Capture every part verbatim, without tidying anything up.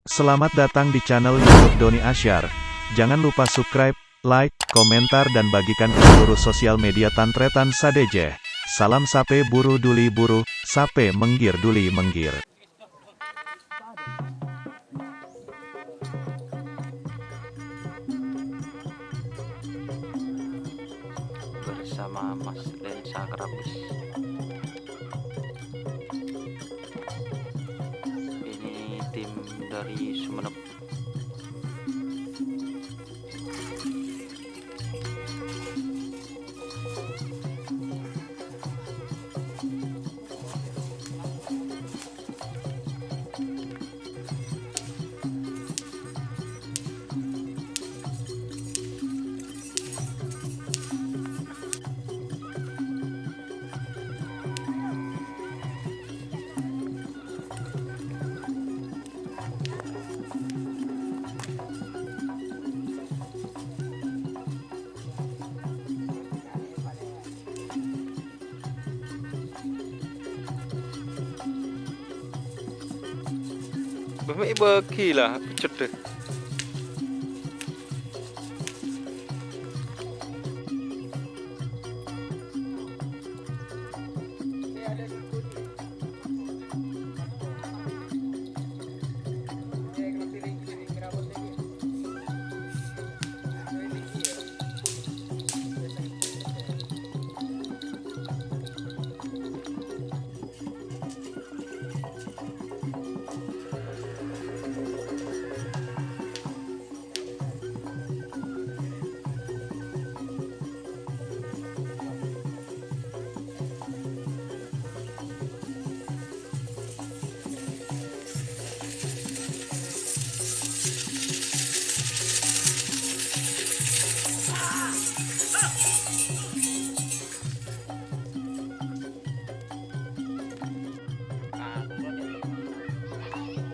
Selamat datang di channel YouTube Doni Asyar. Jangan lupa subscribe, like, komentar, dan bagikan ke seluruh sosial media tan-tarètan sadhâjâ. Salam sapè buru duli buru, sapè mèngghir duli mèngghir. Bersama Mas Lensa Kerabis. Ini tim dari Sumenep. Bâ, mè' èbâgi la, pecet dâ.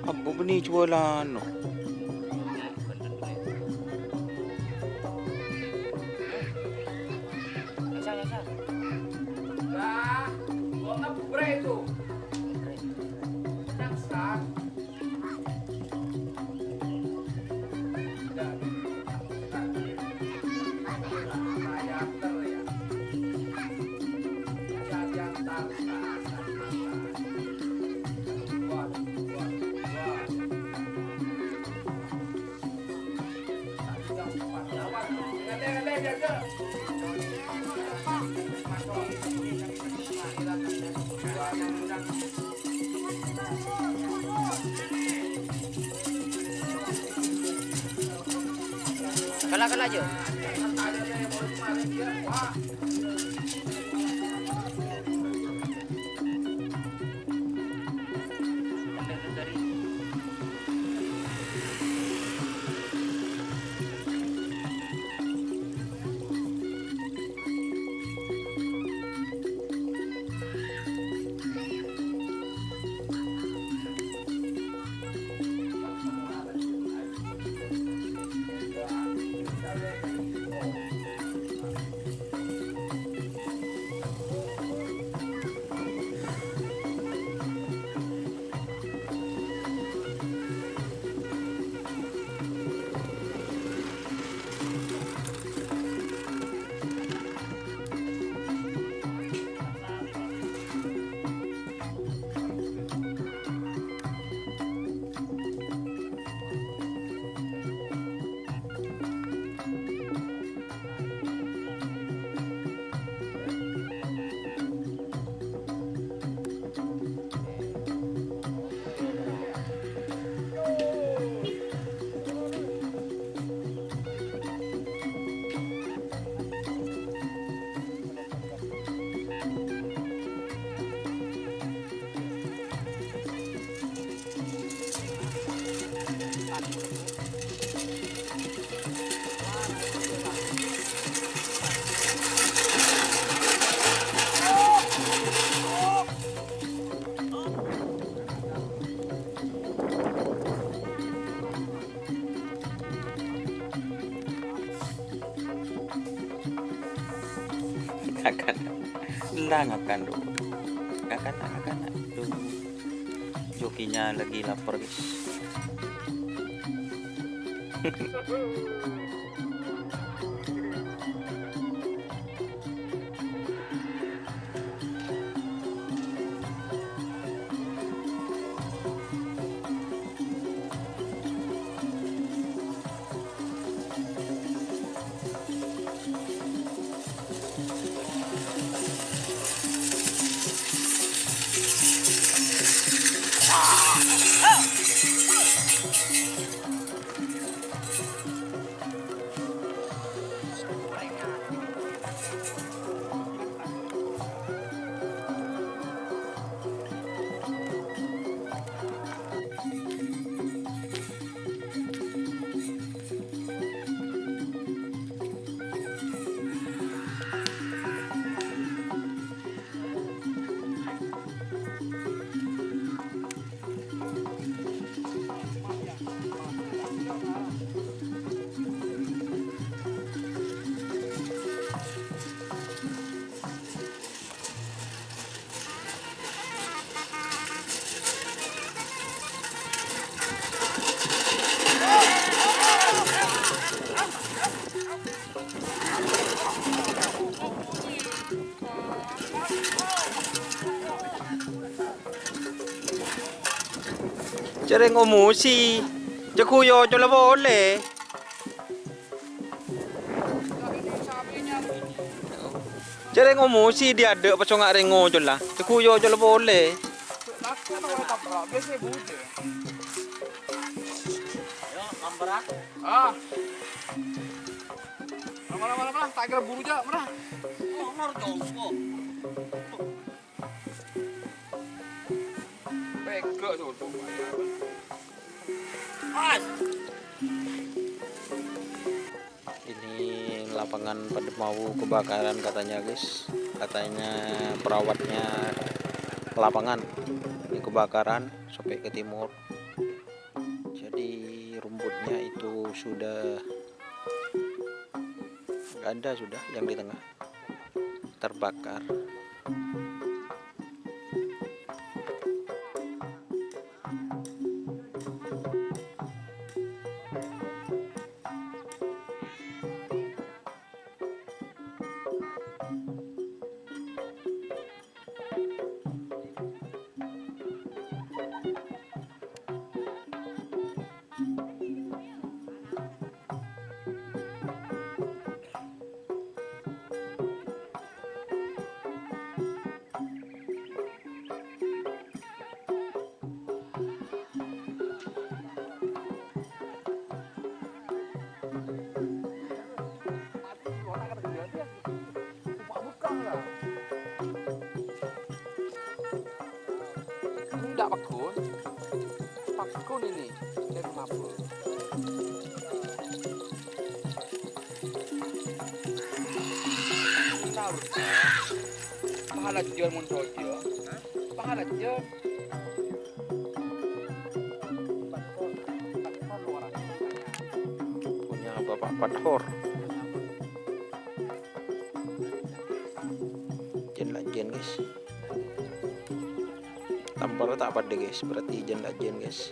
Ambu bânnè juwâlân, no. Kala-kala aja. Ngakan. Ella ngakan, Du. Anak-anak tuh jokinya lagi lapar, guys. Jhâ' rèng omosi, jhâ' ghuyo cola polè. Jhâ' rèng omosi dhi' adâ' pas sènga' rèng ngocola, jhâ' ghuyo cola polè. Ah. Lama, lama, lama, tak kira buru aja, mrah. Pega soto. Pas. Ini lapangan padâ mau kebakaran katanya, guys. Katanya perawatnya lapangan, ini kebakaran sampai ke timur. Jadi rumputnya itu sudah nggak ada, sudah yang di tengah terbakar. Enggak, pekon. Pekon ini. Dari mabuk. Tahu. Pahala jujur mun rojo. Pahala jujur. Punya Bapak Pathor. Jhân la jhân, guys. Tampara ta' padâ, guys. Berarti jhân la jhân, guys.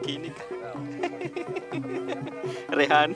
Gini. Rehan.